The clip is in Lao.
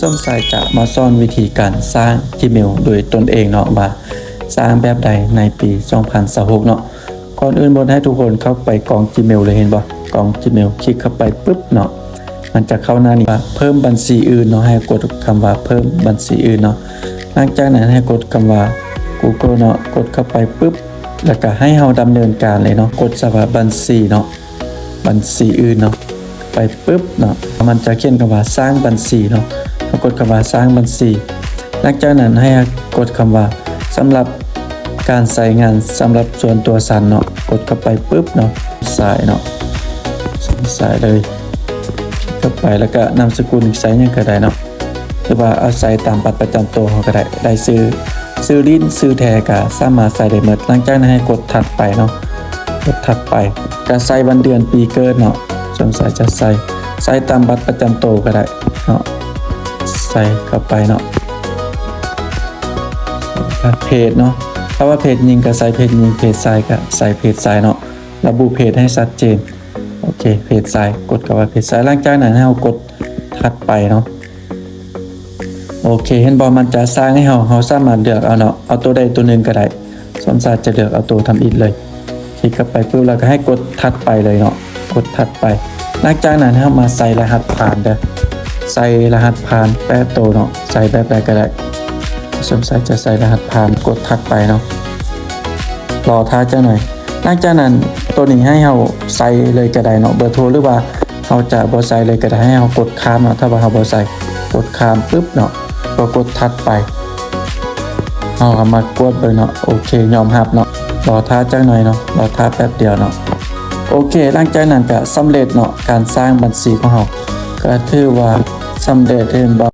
ສົມຊາຍຈະມາສອນວິທີການສ້າງ Gmail ໂດຍຕົນເອງເນາະ ວ່າສ້າງແບບໃດໃນປີສອງພັນຊາວຫົກເນາະ. ກ່ອນອື່ນໝົດໃຫ້ທຸກຄົນເຂົ້າໄປກ່ອງ Gmail ເລີຍ ເຫັນບໍ່? ກ່ອງ Gmail ຄລິກເຂົ້າໄປປຶບເນາະ ມັນຈະເຂົ້າໜ້ານີ້ວ່າເພີ່ມບັນຊີອື່ນເນາະ ໃຫ້ກົດຄຳວ່າເພີ່ມບັນຊີອື່ນເນາະ. ຫຼັງຈາກນັ້ນໃຫ້ກົດຄຳວ່າ Google ເນາະ ກົດເຂົ້າໄປປຶບ ແລ້ວກະໃຫ້ເຮົາດຳເນີນການເລີຍເນາະ ກົດສະວ່າບັນຊີເນາະ ບັນຊີອື່ນເນາະ ໄປປຶບເນາະ ມັນຈະຂຽນຄຳວ່າສ້າງບັນຊີເນາະ ເຮົາກົດຄຳວ່າສ້າງບັນຊີ. ຫຼັງຈາກນັ້ນໃຫ້ກົດຄຳວ່າສຳລັບການໃຊ້ງານສຳລັບສ່ວນຕົວສັນເນາະ ກົດເຂົ້າໄປປຶບເນາະ ຊາຍເນາະ ຊາຍເລີຍ ຄລິກເຂົ້າໄປ ແລ້ວກະນາມສະກຸນໃສ່ຫຍັງກະໄດ້ເນາະ ຫຼືວ່າເອົາໃສ່ຕາມບັດປະຈຳໂຕເຮົາກະໄດ້ ໄດ້ຊື່ ຊື່ຫຼິ້ນຊື່ແທ້ກະສາມາດໃສ່ໄດ້ໝົດ. ຫຼັງຈາກນັ້ນໃຫ້ກົດຖັດໄປເນາະ ກົດຖັດໄປ ກະໃສ່ວັນເດືອນປີເກີດເນາະ ສົມຊາຍຈະໃສ່ ໃສ່ຕາມບັດປະຈຳໂຕກະໄດ້ເນາະ ໃສ່ເຂົ້າໄປເນາະ. ເພດເນາະ ຖ້າວ່າເພດຍິງກະໃສ່ເພດຍິງ ເພດຊາຍກະໃສ່ເພດຊາຍເນາະ ລະບຸເພດໃຫ້ຊັດເຈນ. ໂອເຄ ເພດຊາຍ ກົດຄຳວ່າເພດຊາຍ ຫຼັງຈາກນັ້ນໃຫ້ເຮົາກົດຖັດໄປເນາະ. ໂອເຄ ເຫັນບໍ່ ມັນຈະສ້າງໃຫ້ເຮົາ ເຮົາສາມາດເລືອກເອົາເນາະ ເອົາໂຕໃດໂຕໜຶ່ງກະໄດ້ ສົມຊາຍຈະເລືອກເອົາໂຕທຳອິດເລີຍ ຄລິກເຂົ້າໄປປຶບ ແລ້ວກະໃຫ້ກົດຖັດໄປເລີຍເນາະ ກົດຖັດໄປ. ຫຼັງຈາກນັ້ນເຮົາມາໃສ່ລະຫັດຜ່ານເດີ ໃສ່ລະຫັດຜ່ານແປດໂຕເນາະ ໃສ່ແບບໃດກະໄດ້ ສົມຊາຍຈະໃສ່ລະຫັດຜ່ານ ກົດຖັດໄປເນາະ ລໍຖ້າຈັກໜ່ອຍ. ຫຼັງຈາກນັ້ນໂຕນີ້ໃຫ້ເຮົາໃສ່ເລີຍກະໄດ້ເນາະ ເບີໂທ ຫຼືວ່າເຮົາຈະບໍ່ໃສ່ເລີຍກະໄດ້ ໃຫ້ເຮົາກົດຂ້າມເນາະ ຖ້າວ່າເຮົາບໍ່ໃສ່ ກົດຂ້າມປຶບເນາະ ກໍກົດຖັດໄປ. ເຮົາກະມາກວດເບິ່ງເນາະ ໂອເຄ ຍອມຮັບເນາະ ລໍຖ້າຈັກໜ່ອຍເນາະ ລໍຖ້າແປັບດຽວເນາະ. ໂອເຄ ຫຼັງຈາກນັ້ນກະສຳເລັດເນາະ ການສ້າງບັນຊີຂອງເຮົາ ກະຖືວ່າສຳເລັດ ເຫັນບໍ່?